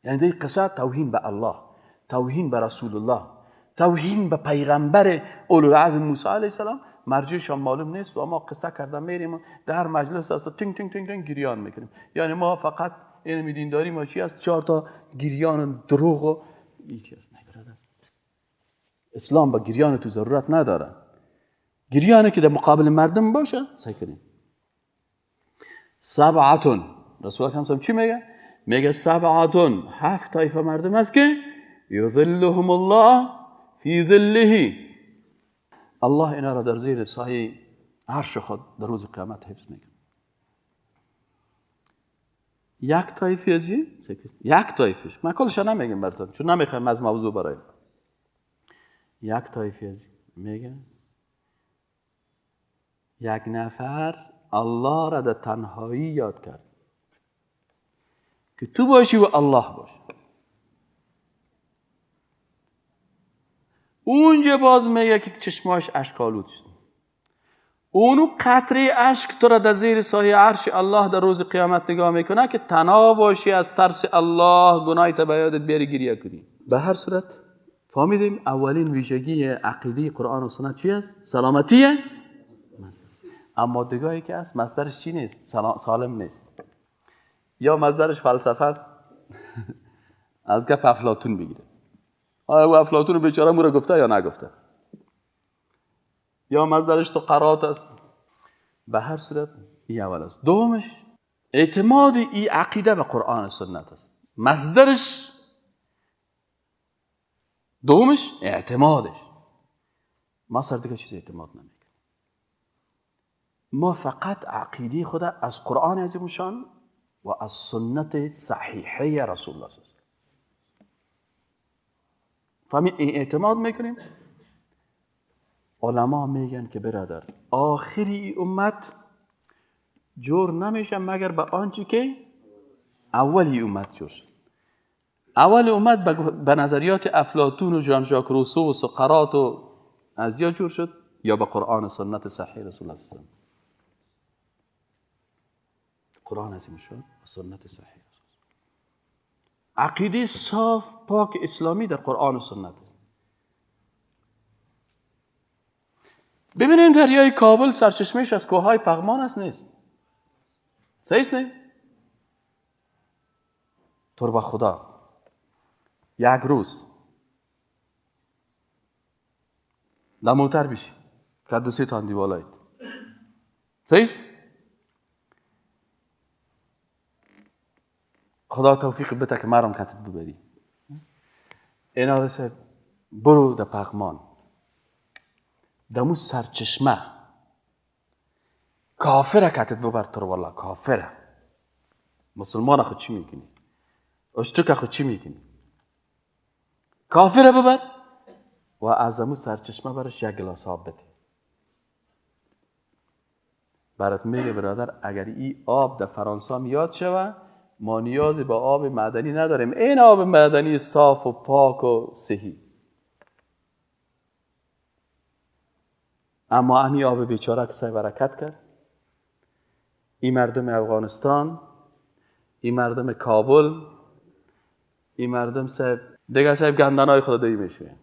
یعنی در قصه توهین به الله، توهین به رسول الله، توهین به پیغمبر اولوالعزم موسی علیه السلام، مرجعش هم معلوم نیست و ما قصه کرده میریم در مجلس است تینگ تینگ تینگ تینگ گریان میکنیم. یعنی ما فقط این میدینداری ما چی است؟ 4 تا گریان دروغ و یکی است. نه برادر، اسلام با گریان تو ضرورت نداره. گریانه که در مقابل مردم باشه سعی کنیم. سبعتون، رسول الله هم چی میگه؟ میگه سبعتون، 7 طایفه مردم هست که یظلهم الله فی ظله، الله اینا را در زیر سایه عرش خود در روز قیامت حفظ میکنه. یک طایفه از یک طایفش، من کلش نمیگم براتون چون نمیخوایم از موضوع برای یک طایفه از میگه یک نفر الله را در تنهایی یاد کرد که تو باشی و الله باشی. اونجا باز میگه که چشماش اشکالود شد. اونو قطره اشک تو را در زیر سایه عرش الله در روز قیامت نگاه میکنه که تنها باشی از ترس الله، گناهی تا به یادت بیاری گریه کنی. به هر صورت فهمیدیم اولین ویژگی عقیده قرآن و سنت چی است؟ سلامتیه. اما دیگه که است مصدرش چی نیست؟ سالم نیست. یا مصدرش فلسفه است. از گپ افلاطون بگیره. آیا او افلاطون بیچاره مو را گفته یا نگفته؟ یا مصدرش تو قرات است. به هر صورت این اول است. دومش اعتماد ای عقیده به قرآن و سنت است. مصدرش دومش اعتمادش. ما سر دیگه چیز اعتماد نمیکنیم. ما فقط عقیده خود از قرآن عظیم شان و از سنت صحیحه رسول الله صلی الله علیه و آله. فهمی اعتماد میکنیم. علما میگن که برادر آخری امت جور نمیشه مگر به آنچه که اولی امت جور شد. اول امت به نظریات افلاطون و ژان ژاک روسو و سقراط و از یا جور شد یا به قرآن و سنت صحیح رسول الله صلی الله علیه و آله. قرآن عظیم شد و سنت صحیح. عقیده صاف پاک اسلامی در قرآن و سنت است. ببینیم دریای کابل سرچشمهش از کوههای پغمان است نیست؟ صحیح است نه؟ تربه خدا یک روز در موتر بشی که دو سه تا دیوالایت، صحیح است؟ خدا توفیق بده که مرم کتت ببری. اینا رسه برو در پغمان دمو سرچشمه کافره کتت ببر تو والله کافره. مسلمان خود چی میکنی؟ اشتک خود چی میکنی؟ کافره ببر و از امو سرچشمه برش یک گلاس آب بده. برات میگه برادر اگر این آب در فرانسه هم یاد شوه ما نیازی به آب معدنی نداریم، این آب معدنی صاف و پاک و صحی. اما امی آب بیچاره که سای برکت کرد، این مردم افغانستان، این مردم کابل، این مردم صاحب دیگه صاحب گندنای خود دی میشه،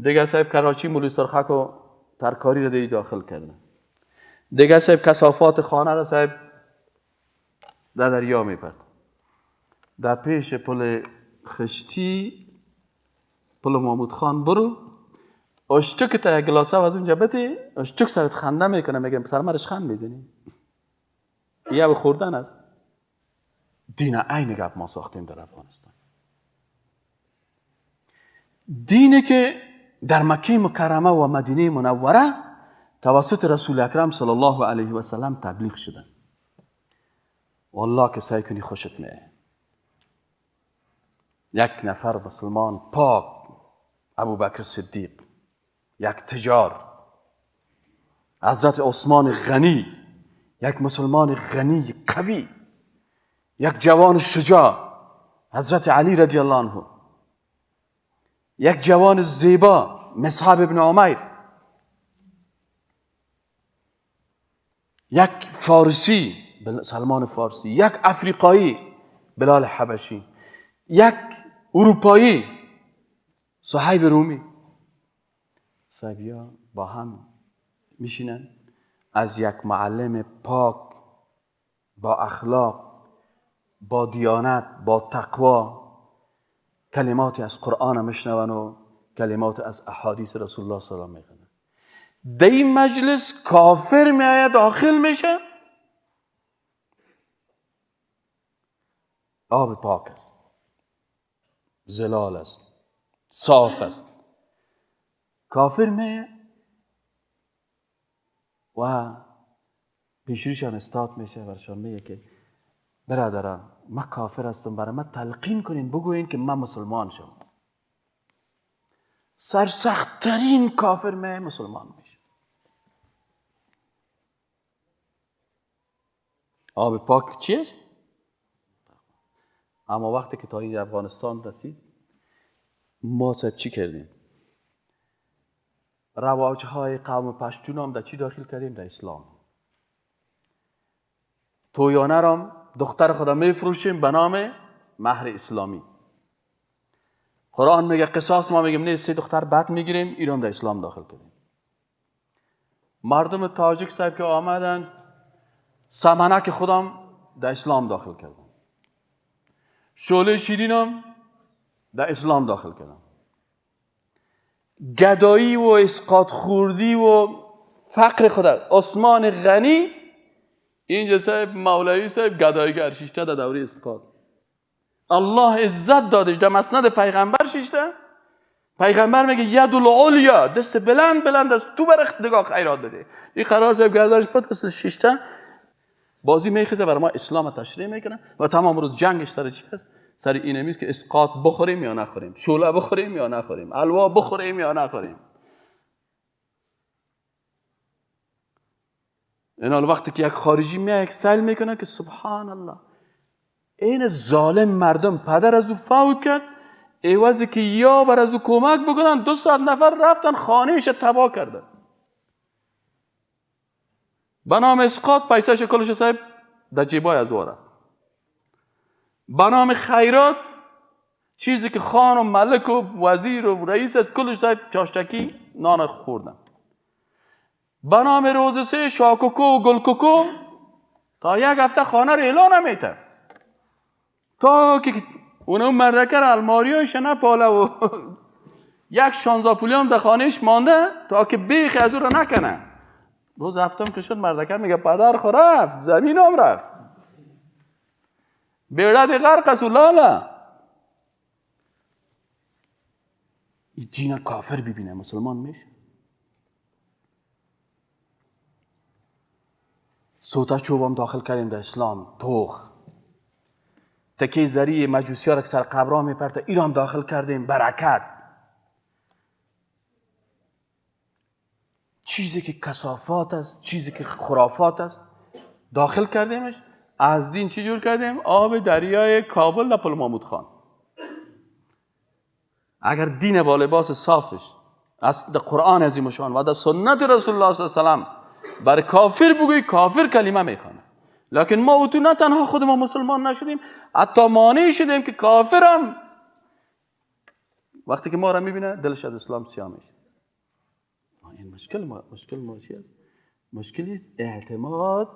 دیگه صاحب کراچی مولوی سرخک و ترکاری رو دی داخل کردن، دیگه صاحب کثافات خانه رو صاحب در دریا میپرد. در پیش پل خشتی پل محمود خان برو اشتک تا یک گلاسه از اونجا بده، اشتک سرت خنده میکنه، میگه سر مرش خند میزنی. یه خوردن است. دین عین گپ ما ساختیم در افغانستان. دینی که در مکه مکرمه و مدینه منوره توسط رسول اکرم صلی الله علیه و سلم تبلیغ شده. والله که سعی کنی خوشت میه. یک نفر مسلمان پاک، ابوبکر صدیق، یک تجار، حضرت عثمان غنی، یک مسلمان غنی قوی، یک جوان شجاع، حضرت علی رضی الله عنه، یک جوان زیبا، مصعب ابن عمیر، یک فارسی، سلمان فارسی، یک افریقایی، بلال حبشی، یک اروپایی، صهیب رومی. صحیبیا با هم میشینن، از یک معلم پاک با اخلاق، با دیانت، با تقوا، کلماتی از قرآن میشنون و کلمات از احادیث رسول الله صلی الله علیه و آله میخونن. در این مجلس کافر میآید داخل میشه، آب پاک است، زلال است، صاف است. کافر میآید و پیشرویشان استاد میشه، برشان میگه که برادرم من کافر هستم، برای من تلقین کنین، بگوین که من مسلمان شم. سرسخت‌ترین کافر می مسلمان میشه. آب پاک چی است؟ اما وقتی که تا این افغانستان رسید ما چی کردیم؟ رواجهای قوم پشتون هم در چی داخل کردیم؟ در اسلام. تویانه را دختر خدا میفروشیم به نام مهر اسلامی. قرآن میگه قصاص، ما میگیم نه، 3 دختر بد میگیریم، ایران در اسلام داخل کردیم. مردم تاجیک صاحب که آمدن سمنک خودم در اسلام داخل کردن، شعله شیرینم در اسلام داخل کردن، گدایی و اسقاط خوردی و فقر خدا. عثمان غنی اینجا صاحب مولوی صاحب گداییگر شیشته در دوره اسقاط. الله عزت داده در مسند پیغمبر شیشته. پیغمبر میگه ید العلیا، دست بلند بلند است، تو برخ نگاه خیرات بده. این قرار صاحب گردنش پد دست شیشته بازی میخیزه برای ما اسلام تشریح میکنه و تمام روز جنگش سر چی است؟ سر اینمیست که اسقاط بخوریم یا نخوریم، شعله بخوریم یا نخوریم، الوا بخوریم یا نخوریم. این حال وقتی که یک خارجی میاد یک سیل میکنه که سبحان الله، این ظالم مردم پدر از او فوت کرد، عوضی که یا بر از او کمک بکنن 200 نفر رفتن خانهش تباه کردن. به نام اسقاط پیسهش کلش صاحب در جیبای از او رفت. به نام خیرات چیزی که خان و ملک و وزیر و رئیس از کلش صاحب چاشتکی نان خوردن. به نام روز سه شاکوکو و گلکوکو تا یک هفته خانه رو اعلان نمیتن تا که اونم مردکر الماریایش نه پاله و یک 16 پولی هم در خانهش مانده تا که بیخ از او رو نکنه. روز هفتم که شد مردکر میگه پدر خو رفت، زمین هم رفت، بیړه غرق است لالا. این دین کافر ببینه مسلمان میشه. سوتا چوبم داخل کردیم در اسلام، توخ تکی زری مجوسی ها را که سر قبرها میپرته ایران داخل کردیم، برکت. چیزی که کثافات است، چیزی که خرافات است داخل کردیمش. از دین چی جور کردیم؟ آب دریای کابل در پل محمود خان. اگر دین با لباس صافش از در قرآن عظیم شان و در سنت رسول الله صلی الله علیه و سلم بر کافر بگوی کافر کلمه میخوانه. لکن ما و تو نه تنها خود ما مسلمان نشدیم، حتی مانع شدیم که کافرم وقتی که ما را میبینه دلش از اسلام سیاه میشه. این مشکل ما چی است؟ مشکلی است اعتماد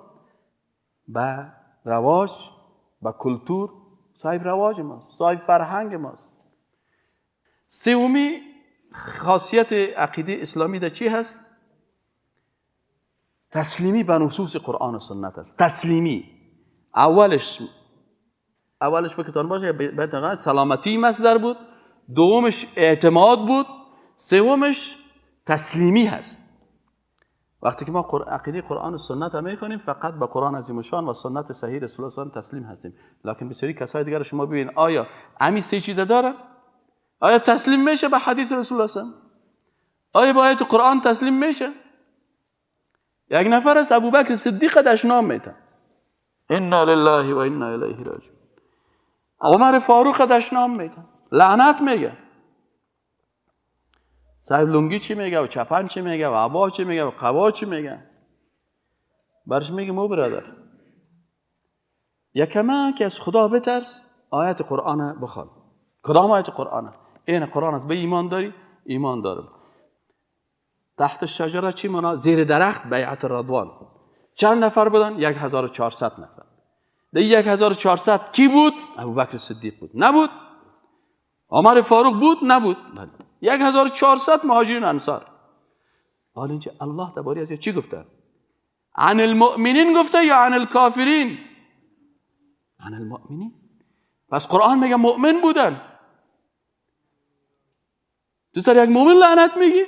به رواج، به کلتور. صاحب رواج ماست، صاحب فرهنگ ماست. سومی خاصیت عقیده اسلامی در چی هست؟ تسلیمی به نصوص قرآن و سنت است. تسلیمی اولش فکرتان باشه باید سلامتی مصدر بود، دومش اعتماد بود، سومش تسلیمی هست. وقتی که ما عقیده قرآن و سنت هم میخوانیم فقط به قرآن عظیم شان و سنت صحیح رسول الله تسلیم هستیم. لکن بسیاری کسای دیگر شما ببین آیا امی سه چیز داره؟ آیا تسلیم میشه به حدیث رسول الله صلی الله علیه و آیا با آیت قرآن تسلیم میشه؟ یک نفر از ابوبکر صدیق دشنام میتن، انا لله و انا الیه راجعون. عمر فاروق دشنام میتن، لعنت میگه. صاحب لنگی چی میگه و چپن چی میگه و عبا چی میگه و قبا چی میگه؟ برش میگه مو برادر یکمه که از خدا بترس، آیت قرآن بخوان. کدام آیت قرآن؟ این قرآن است. به ایمان داری؟ ایمان دارم. تحت شجره چی مانا؟ زیر درخت بیعت رضوان. چند نفر بودن؟ 1400 نفر. در 1400 کی بود؟ ابوبکر صدیق بود؟ نبود. عمر فاروق بود؟ نبود. 1400 مهاجرین انصار. حالا اینجا الله درباره از چی گفته؟ عن المؤمنین گفته یا عن الکافرین؟ عن المؤمنین. پس قرآن میگه مؤمن بودن. تو سر یک مؤمن لعنت میگی؟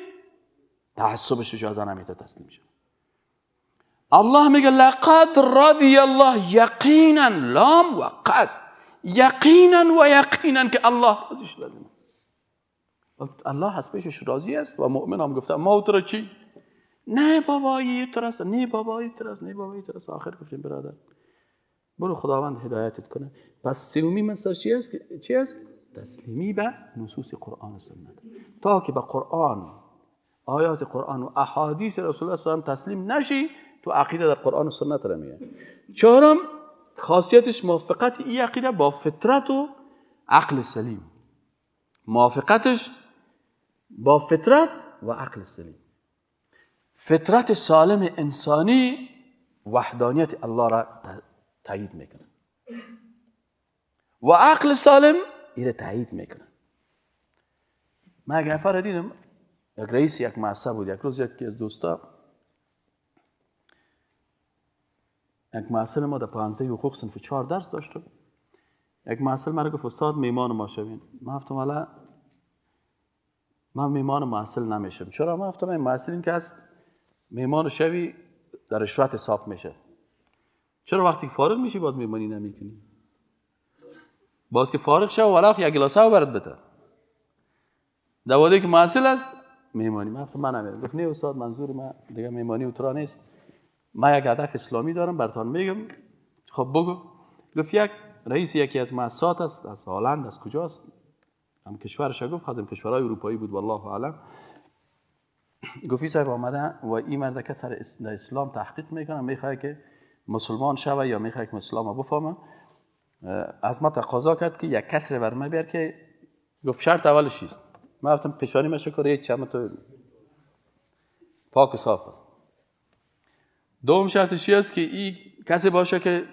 تعصبش اجازه نمیده تسلیم شه. الله میگه لقد رضی الله، یقینا، لام و قد، یقینا و یقینا که الله راضی شده. الله از پیشش راضی است و مؤمن هم گفته ما تو را چی؟ نه بابا یه ترس، نه بابا یه ترس، نه بابا یه ترس. آخر گفتیم برادر برو خداوند هدایتت کنه. پس سومی مسئله چی است؟ چی است؟ تسلیمی به نصوص قرآن و سنت. تا که به قرآن آیات قرآن و احادیث رسول الله صلی الله علیه و تسلیم نشی، تو عقیده در قرآن و سنت را میگه. چهارم خاصیتش موافقت این عقیده با فطرت و عقل سلیم. موافقتش با فطرت و عقل سلیم. فطرت سالم انسانی وحدانیت الله را تایید میکنه و عقل سالم این را تایید میکنه. من یک نفر دیدم، یک رئیس یک مؤسسه بود، یک روز یکی از دوستا، یک محصل ما در پانزه حقوق صنف 4 درس داشتم، یک محصل مرا گفت استاد میمان ما شوین. من گفتم والا من میمان محصل نمیشم. چرا؟ من گفتم این محصلین که هست میمان شوی در رشوت حساب میشه. چرا وقتی فارغ میشی باز میمانی نمیکنی؟ باز که فارغ شو والا یک گلاسه برات بده. دواده که محصل است میمانی. من گفتم من نمیرم. گفت نه استاد منظور من دیگه میمانی اوترا نیست، من یک هدف اسلامی دارم براتون میگم. خب بگو. گفت یک رئیس یکی از مؤسسات است، از هلند، از کجاست، هم کشورش گفت، خازم کشورهای اروپایی بود والله اعلم. گفت صاحب آمده و این مرد که سر اسلام تحقیق میکنه، میخواد که مسلمان شوه یا میخواد که اسلام بفهمه. از ما تقاضا کرد که یک کسر بر من بیار که گفت شرط اولش چیست؟ من گفتم پیشانی من شکر هیچ چم تو پاک و صاف. دوم شرطش است که این کسی باشه که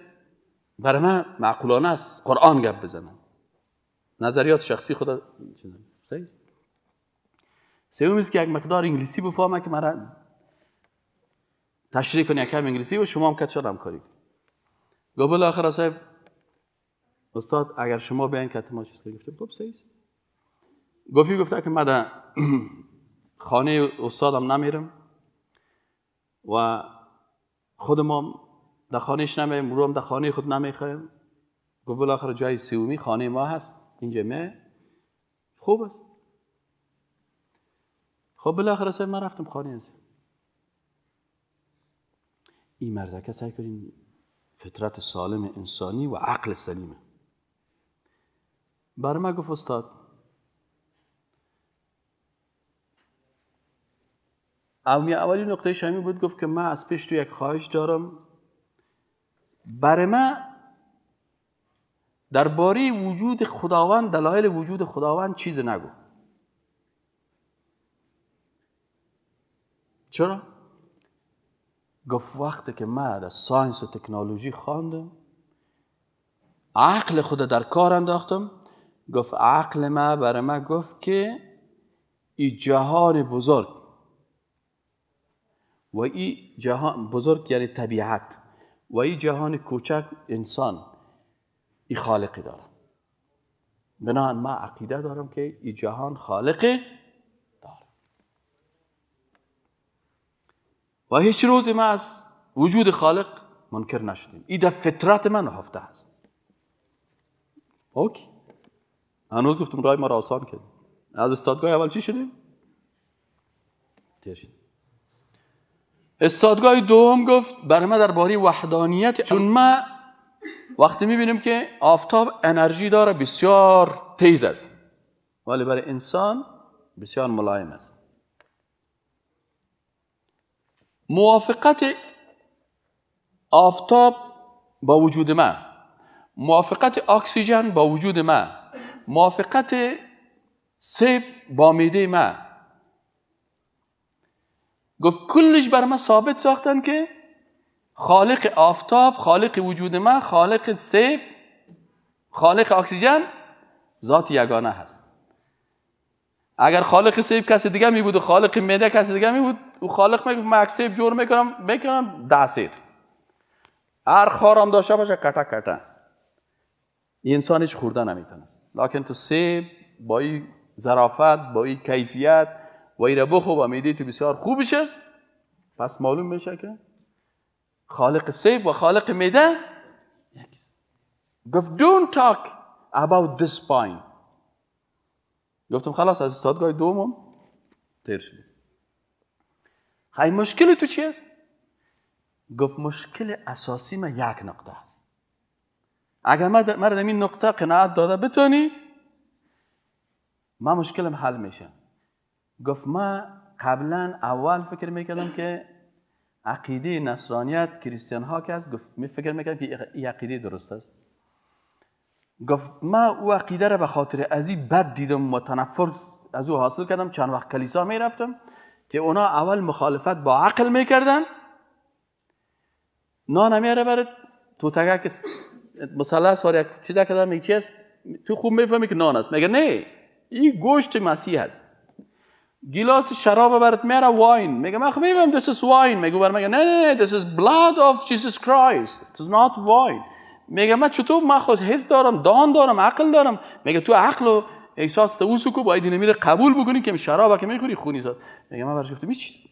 برای من معقولانه است قرآن گپ بزنه، نظریات شخصی خود چیزا. صحیح. سوم است که یک مقدار انگلیسی بفهمه که مرا تشریح کنه یکم انگلیسی و شما هم کت شد همکاری کنی. گفت بالاخره صاحب استاد اگر شما بیاین کت ما چیز کنیم. گفتم خب صحیح است. گفتی گفته که من در خانه استادم نمیرم و خود ما در خانهش نمیم، رو هم در خانه خود نمیخوایم. گفت بالاخره جای سومی خانه ما هست اینجا می خوب است. خب بالاخره صاحب من رفتم خانه از این مردکه. سعی کنیم فطرت سالم انسانی و عقل سلیمه. برای من گفت استاد اولی نقطه شامی بود، گفت که من از پیش تو یک خواهش دارم، برای من درباره وجود خداوند، دلایل وجود خداوند چیز نگو. چرا؟ گفت وقتی که من در science و تکنولوژی خواندم، عقل خود در کار انداختم، گفت عقل من برای من گفت که این جهان بزرگ و این جهان بزرگ یعنی طبیعت و این جهان کوچک انسان، این خالقی داره. بنابراین من عقیده دارم که این جهان خالقی داره و هیچ روز ما از وجود خالق منکر نشدیم. این در فطرت من نهفته است. اوکی. هنوز گفتم رای ما را آسان کردیم. از استادگاه اول چی شدیم؟ تیر شدیم. استادگاه دوم گفت برای من درباره وحدانیت، چون ما وقتی میبینیم که آفتاب انرژی داره بسیار تیز است ولی برای انسان بسیار ملایم است. موافقت آفتاب با وجود من، موافقت اکسیژن با وجود من، موافقت سیب با معده من، گفت کلش بر من ثابت ساختن که خالق آفتاب، خالق وجود من، خالق سیب، خالق اکسیژن ذات یگانه هست. اگر خالق سیب کسی دیگه می بود و خالق معده کسی دیگه می بود، او خالق میگفت من یک سیب جور میکنم 10 سیب، هر خارم داشته باشه کتا کتا، این انسان هیچ خورده نمیتونست. لکن تو سیب با این ظرافت، با این کیفیت و این را بخو و معده تو بسیار خوبش است، پس معلوم میشه که خالق سیب و خالق معده یکیست. گفت don't talk about this point. گفتم خلاص از استادگاه دومم تیر شد. های مشکل تو چی است؟ گفت مشکل اساسی من یک نقطه است. اگر من این نقطه قناعت داده بتونی، من مشکلم حل میشه. گفت من قبلا اول فکر میکردم که عقیده نصرانیت کریستیان ها که است، گفت می فکر میکردم که این عقیده درست است. گفت ما او عقیده را به خاطر ازی بد دیدم و تنفر از او حاصل کردم. چند وقت کلیسا میرفتم که اونا اول مخالفت با عقل میکردن، نان میاره برات تو تگه که مثلث وار یک چیزا کردم، میگه چی است؟ تو خوب میفهمی که نان است. میگه نه، این گوشت مسیح است. گیلاس شراب برات میاره، wine. میگه من خب میفهمم this is wine. میگه بر میگه نه نه نه، this is blood of Jesus Christ, it is not wine. میگه من چطور، من خود حس دارم، دان دارم، عقل دارم. میگه تو عقل و احساس تو اوسو کو باید اینو قبول بکنی که شراب که میخوری خونی زاد. میگه من برش گفتم هیچ چیز.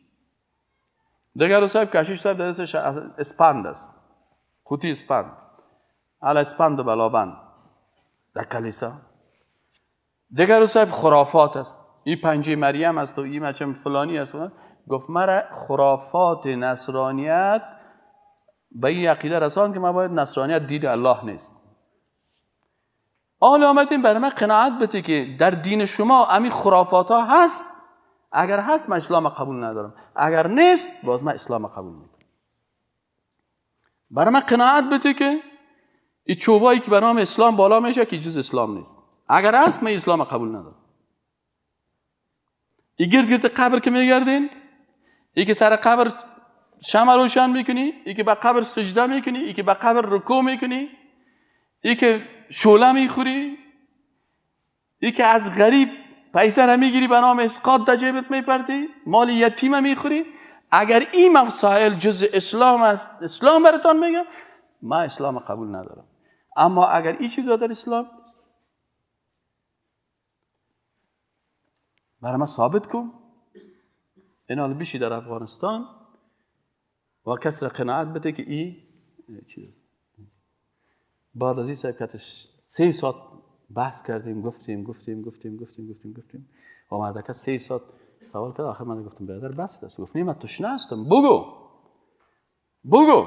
دیگر صاحب کشیش صاحب دستش اسپند است، قوطی اسپند، علی اسپند و بلابند در کلیسا. دیگر صاحب خرافات است، این پنجه مریم است و این مچم فلانی است. گفت مرا خرافات نصرانیت به این عقیده رساند که ما باید نصرانیت دین الله نیست. حالا آمدیم برای من قناعت بده که در دین شما همین خرافات ها هست، اگر هست من اسلام قبول ندارم، اگر نیست باز من اسلام قبول میکنم. برای من قناعت بده که این چوبایی که به نام اسلام بالا میشه که جز اسلام نیست، اگر هست من اسلام قبول ندارم. ای گرد گرد قبر که میگردین، ای که سر قبر شمع روشن میکنی، ای که به قبر سجده میکنی، ای که به قبر رکوع میکنی، ای که شعله میخوری، ای که از غریب پیسه را میگیری به نام اسقاط در جیبت میپرتی، مال یتیم میخوری. اگر این مسائل جز اسلام است، اسلام براتان میگم من اسلام قبول ندارم. اما اگر این چیزا در اسلام برای من ثابت کن، این حال بشی در افغانستان و کس را قناعت بده که این چیز. بعد از این صاحب کتش 3 ساعت بحث کردیم، گفتیم گفتیم گفتیم گفتیم گفتیم گفتیم و مردکه 3 ساعت سوال کرد. آخر من گفتم برادر بس است. گفت نه من تشنه هستم، بگو بگو.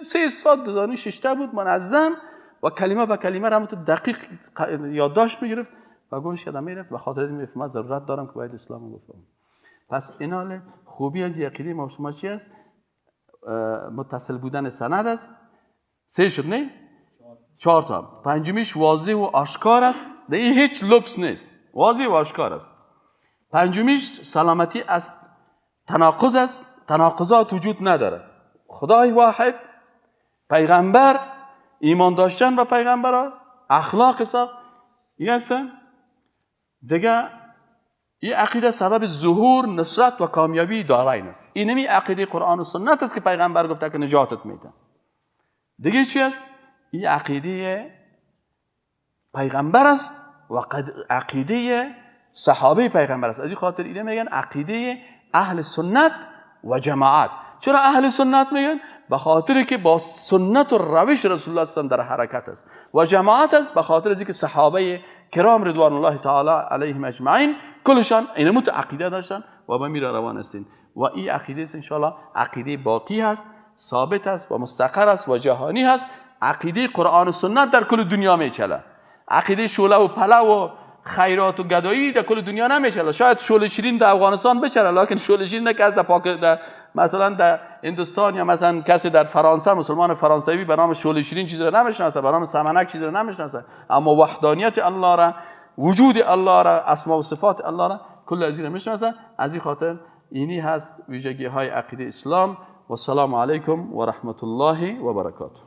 3 ساعت دانی ششته بود منظم و کلمه به کلمه را دقیق یادداشت میگرفت و گوش کردم میرفت و خاطر از میفهمم ضرورت دارم که باید اسلام رو بفهمم. پس این حال خوبی از عقیده ما شما چی است؟ متصل بودن سند است. 3 شد نه؟ 4 تا. پنجمیش واضح و آشکار است، در این هیچ لبس نیست، واضح و آشکار است. پنجمیش سلامتی است، تناقض است، تناقضات وجود نداره. خدای واحد، پیغمبر، ایمان داشتن به پیغمبران، اخلاق صاف، این هست. دیگه این عقیده سبب ظهور، نصرت و کامیابی دارین است. اینمی عقیده قرآن و سنت است که پیغمبر گفته که نجاتت میده. دیگه چی است؟ این عقیده پیغمبر است و عقیده صحابه پیغمبر است. از این خاطر اینه میگن عقیده اهل سنت و جماعت. چرا اهل سنت میگن؟ به خاطر که با سنت و روش رسول الله صلی الله علیه و در حرکت است، و جماعت است به خاطر از اینکه صحابه کرام رضوان الله تعالی علیهم اجمعین کلشان اینموت عقیده داشتن و به میره روان هستین. و این عقیده است انشاءالله عقیده باقی هست، ثابت است و مستقر است و جهانی هست. عقیده قرآن و سنت در کل دنیا میچله. عقیده شعله و پلو و خیرات و گدایی در کل دنیا نمیچله. شاید شعله شیرین در افغانستان بچله، لکن شعله شیرین که از در مثلا در هندوستان یا مثلا کسی در فرانسه، مسلمان فرانسوی به نام شعله شیرین چیزی را نمیشناسه، به نام سمنک چیزی را نمیشناسه، اما وحدانیت الله را، وجود الله را، اسما و صفات الله را کل از این میشناسه. از این خاطر اینی هست ویژگی های عقیده اسلام. و السلام علیکم و رحمت الله و برکاته.